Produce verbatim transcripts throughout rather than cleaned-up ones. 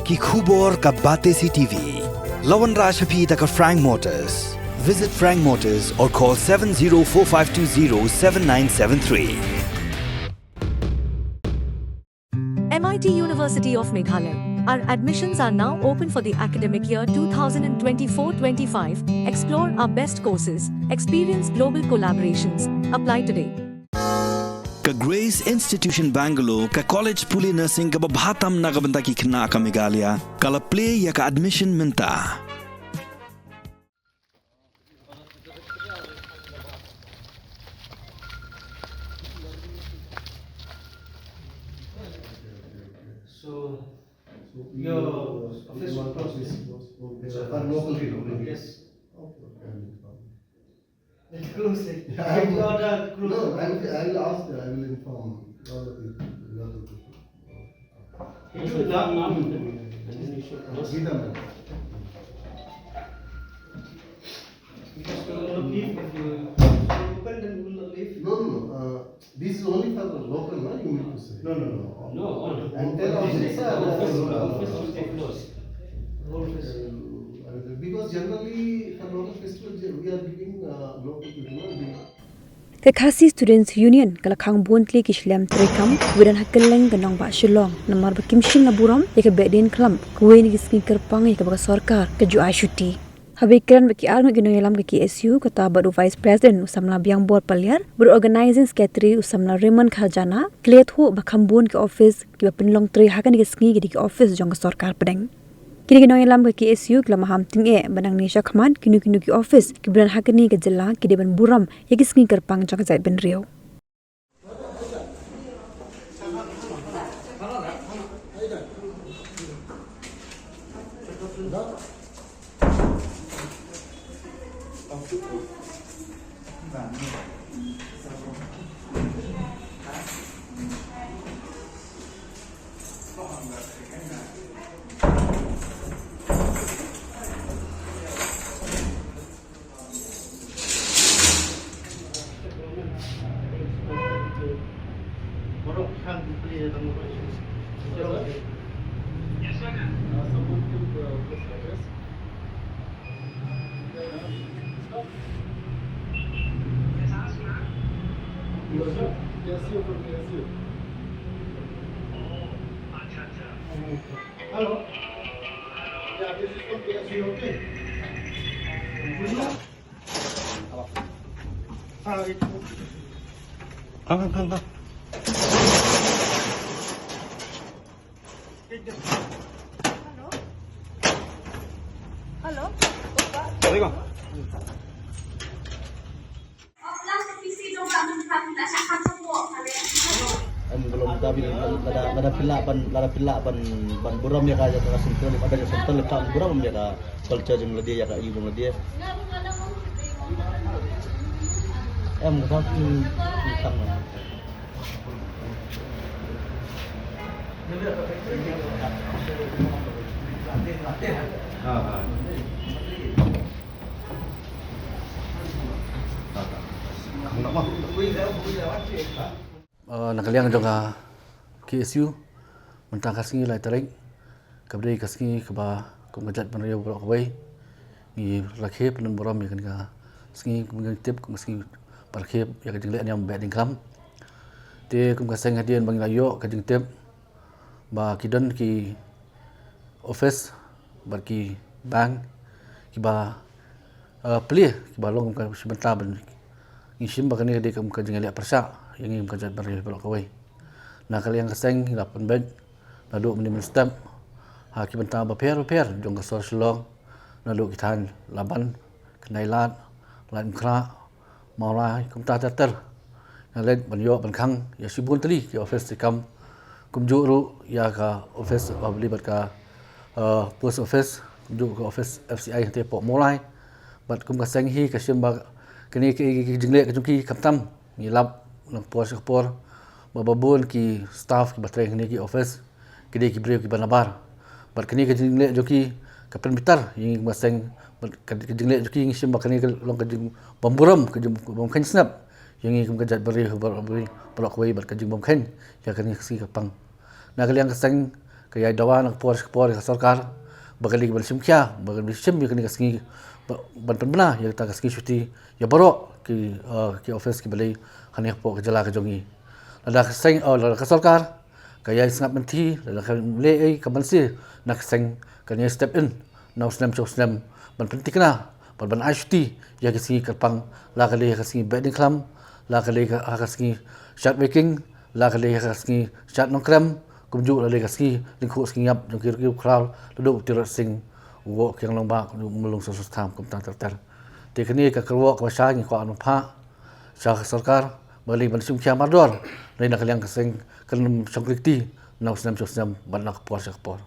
Ki khubor ka Batesi T V. La wanrah sha phi da ka Frank Motors. Visit Frank Motors or call seven zero four five two zero seven nine seven three. M I T University of Meghalaya. Our admissions are now open for the academic year two thousand twenty-four twenty-five. Explore our best courses, experience global collaborations. Apply today. Ka Grace Institution Bangalore, ka college pule nursing kaba bha tam na ka bynta ki khynnah ka Meghalaya, ka la plie ïa ka admission mynta. So, your office was closed. So, for local people. Yes. Okay, okay. Close it. Yeah, I will, order close. No, I will, I will ask, I will inform other people, other people. Can you inform now? And then you should close. Gita, ma'am. Because we will not leave if you open, then we will not leave. No, no, no. Uh, this is only for the local, no? You mean to say? No, no, no. No, all the and tell office, office, uh, office, office will be closed. Whole office. Uh, because generally for local festival, we are giving, uh, local people, no? Ka Khasi Students Union ka la khang bun tylli ki shlem treikam, kiba don ha kylleng ka nongbah Shillong, namar ba kim shym la burom ïa ka Behdeiñkhlam, kawei na ki sngi kyrpang ïa kaba ka sorkar ka ju ai shuti. Haba kren bad ki arngut ki nongïalam ka K S U, kata bad u Vice President u samla Biangbor Paliar bad u Organizing Secretary u samla Raymond Kharjana, ki la ïathuh ba kham bun ki office kiba pynlong trei ha kane ka sngi ki dei ki office jong ka sorkar pdeng. Kine ki nongïalam ka K S U ki la maham tyngeh ba nangne shakhmat kino kino ki office kiba don ha kane ka jylla ki dei ban burom ïa ki sngi kyrpang jong ka jaitbynriew. Hello. Yeah, this is from K S U, okay? Ah, wait. Hang, hang, hang, hang. Hello. Hello. Sorry, bang. Em, belum kami lada, lada phi lah ban, lada phi lah ban, ban burom ïa ka, ïa ka central, lada ïa central lada burom ïa ka culture jong lade, ïa ka ïing jong lade. Em, ka ki tang. Ha, ha. Eh, na ka liang jong ka K S U, mynta ka sngi lai tarik, kaba dei ka sngi kaba kum ka jaitbynriew baroh kawei ngi rakhe pynburom ïa kane ka sngi, kum ngi tip kum ka sngi ba rakhe ïa ka jingleh niam Behdeiñkhlam. Te kum ka seng hadien ba ngi la ïoh ka jingtip ba ki don ki office bad ki bank kiba, eh, plie, kiba long kum ka shi bynta ban, ngi shim ba kane ka dei kum ka jingïaleh pyrshah ïa ngi kum ka jaitbynriew baroh kawei. Na ka liang ka seng ngi la pynbeit naduh mynne mynstep ha ki bynta bapher bapher jong ka sor Shillong, naduh ki thaiñ Laban, Khyndai Lad, Laitumkhrah, Mawlai, kumta ter ter. Nga leit ban ïoh ban khang ïa shibun tylli ki office treikam, kumjuh ruh ïa ka office ba bli bad ka, eh, post office, kumjuh ka office F C I hangtei hapoh Mawlai. Bad kum ka seng hi ka shim ba kane ka, ka, ka jingleh ka jong ki khamtam ngi lap na ka por sha ka por ba, ba bun ki staff kiba trei hangne ki office ki dei ki briew kiba nabar. Bad kane ka jingleh jong ki ka pynbitar ïa ngi kum ka seng, bad ka, ka jingleh jong ki ngi shim ba kane ka long ka jingbymburom, ka jingbymkheiñ snep ïa ngi kum ka jaitbynriew baroh, baroh kawei bad ka jingbymkheiñ ïa kane ka sngi kyrpang. Na ka liang ka seng Ka ïai dawa na ka por sha ka por ïa ka sorkar ba ka dei ban shim khia, ba ka dei shim ïa kane ka sngi, ba, ban pynbna ïa kata ka sngi shuti ïa baroh ki, eh, ki office ki ba dei hangne hapoh ka jylla ka jong ngi. Lada ka seng, oh, lada ka sorkar ka ïai sngap mynthi, lada ka leh ei ka ban sih, na ka seng kan ïai step in na u snem sha u snem ban pynthikna, ban, ban ai shuti ïa ka sngi kyrpang, la ka dei ka sngi Behdeiñkhlam, la ka dei ka, ka sngi Shadweiking, la ka dei ka sngi Shadnongkrem, kumjuh la dei ka sngi Lyngkhuh Sngi Ïap jong ki riew khraw, la dei u Tirot Sing, u Woh Kiang Nangbah, u Myllung Soso Tham, kumta ter ter. Te kane ka kyrwoh kaba shai ngi kwah ban phah sha ka sorkar ba ka dei ban shim khia mardor, lei na ka liang ka seng kan ym shong kti na u snem sha u snem bad na ka por sha ka por.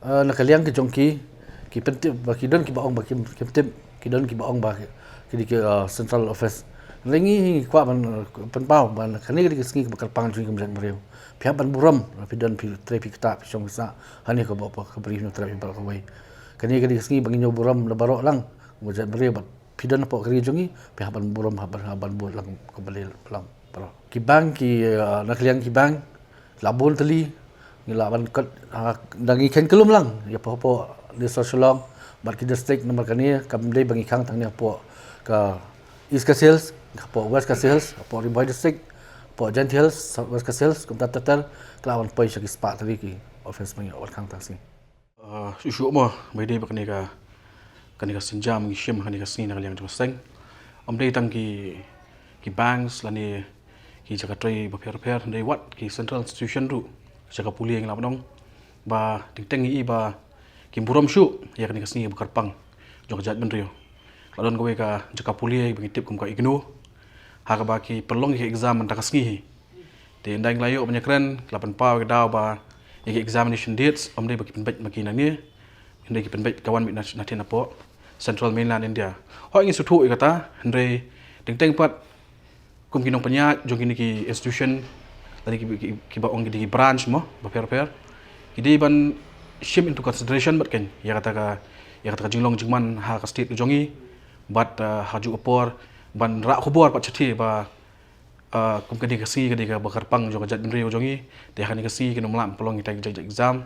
Eh, na ka liang ki jong ki, ki pyntip ba ki don kiba ong ba kim, kim tip, ki don kiba ong ba ki, ki dei ki, eh, central office. Hynrei ngi kwah ban, eh, pynpaw ba kane ka dei ka sngi kaba kyrpang jong ngi kum jaitbynriew. Phi hap ban burom, phi don phi trei phi ktah phi shong phi sah hangne kaba, kaba ri Hynñiewtrep baroh kawei. Kane ka dei ka sngi ba ngin ïa burom da baroh lang kum jaitbynriew bad phi don hapoh ka ri jong ngi, phi hap ban burom, hap ban, hap ban bud lang kaba lei lang baroh. Ki bank ki, eh, na ka liang ki bank la bun tylli, ngi lah ban kot, ha, da ngi kheiñ kyllum lang ïa hapoh, hapoh District Shillong bad ki district namar kane kam dei ba ngi khang tang ne hapoh ka East Khasi Hills, hapoh West Khasi Hills, hapoh Ri Bhoi District, hapoh Jaintia Hills, South West Khasi Hills, kumta ter ter, ka lah ban poi sha ki spah tylli ki office ba ngi ot khang tang sngi. Ah, shuh shuh mo, ba ïadei bad kane ka, kane ka sienjam ngi shim kane ka sngi na ka liang jong ka seng. Ym dei tang ki, ki banks lane ki jaka trei bapher bapher, hynrei wat ki central institution ruh, jaka pule ngi lah ban ong ba teng teng ngi i ba kim burom shuh ïa kane ka sngi ba kyrpang jong ka jaitbynriew. La don kawei ka jaka pule ba ngi tip kum ka IGNOU, ha kaba ki pynlong ïa ka exam mynta ka sngi hi. Te ynda ngi la ïoh ban ïakren, la pynpaw ïa ka daw ba ïa ki examination dates ym dei ba ki pynbeit ma ki nangne, hynrei ki pynbeit ka wan beit na, na tien hapoh Central Mainland India. Hooid ngi sngewthuh ïa kata, hynrei teng teng pat kum ki nongpynïaid jong kine ki institution lane ki, ki, kiba ong ki dei ki branch mo bapher bapher, ki dei ban shim into consideration bad keiñ ïa kata ka, ïa kata ka jinglong jingman ha ka state ka jong ngi bad, ah, ha juh ka por ban rah khubor pat shathie ba ah, kum kane ka sngi ka dei kaba kyrpang jong ka jaitbynriew jong ngi. Te ha kane ka sngi kin ym lah ban pynlong kita ki jait jait exam.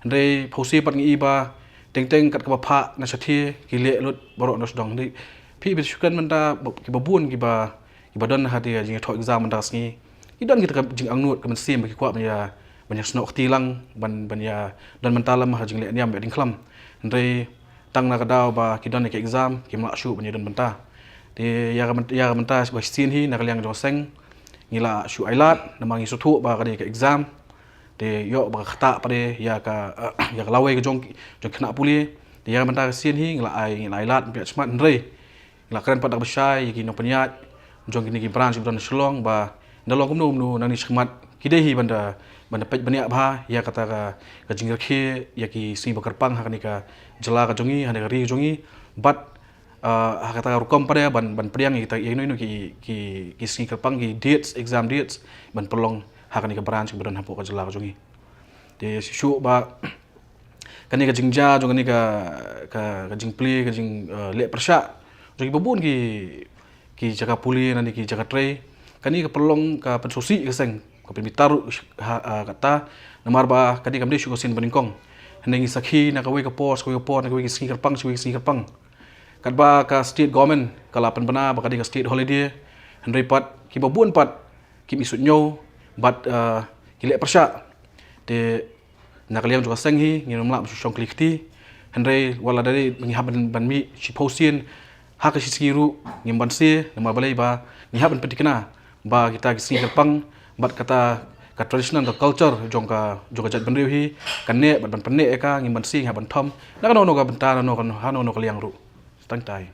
Hynrei phewse pat ngi i ba teng teng kat kaba phah na shathie ki leh lut baroh na sdang. Hynrei phi, phi shu kren mynta ba, kiba bun kiba, kiba don ha kata ka jingïathoh exam mynta ka sngi, ki don kita ka jingangnud ka mynsiem ba ki kwah ban ïa, ban ïasnoh kti lang, ban, ban ïa don bynta lem ha ka jingleh niam Behdeiñkhlam. Hynrei tang na ka daw ba ki don ïa ka exam kim lah shuh ban ïa don bynta. Te ïa ka myn-, ïa ka mynta ba shisien hi na ka liang jong ka seng ngi lah shu ailad namar ngi sngewthuh ba ka dei ka exam. Te ïoh ba ka ktah pat ïa ka, ïa ka lawei ka jong, jong ki khynnah pule. Te ïa ka mynta ka sien hi ngi lah ai, ngi lah ailad pynïaid shakhmat, hynrei ngi lah kren pat da kaba shai ïa ki nongpynïaid jong kine ki branch ba don ha Shillong ba ynda long kumno kumno nangne shakhmat ki dei hi ban da, ban da peit bniah bha ïa kata ka, ka jingrkhie ïa ki sngi ba kyrpang ha kane ka jylla ka jong ngi, ha kane ka ri ka jong ngi. Bad, ah, ha kata ka rukom pat de ban, ban pdiang ïa kita, ïa kino kino ki, ki, ki sngi kyrpang, ki dates, exam dates ban pynlong ha kane ka branch ba don hapoh ka jylla ka jong ngi. Te shuh shuh ba kane ka jingjia jong kane ka, ka, ka jingplie, ka jing, eh, leh pyrshah jong kiba bun ki, ki jaka pule lane ki jaka trei. Kane ka pynlong ka pynsngewsih ka seng, ka pynbitar ruh ha, ha kata, namar ba kane kam dei shuh ka sien banyngkong. Hynrei ngi sakhi na kawei ka por sha kawei ka por, na kawei ka sngi kyrpang sha kawei ka sngi kyrpang, katba ka state government ka la pynbna ba ka dei ka state holiday, hynrei pat kiba bun pat kim i suidñiew bad, eh, ki leh pyrshah. Te na ka liang jong ka seng hi ngim lah ban shu shong kli kti. Hynrei wat la dei ngi hap ban, ban mih shiphew sien ha ka shi sngi ruh ngim banse, namar balei ba ngi hap ban pynthikna ba kita ki sngi kyrpang bad kata ka traditional, ka culture jong ka, jong ka jaitbynriew hi kan neh bad ban pynneh ïa ka, ngim banse, ngi hap ban thom na kano kano ka bynta, na kano kano, ha kano kano ka liang ruh. Tang tai.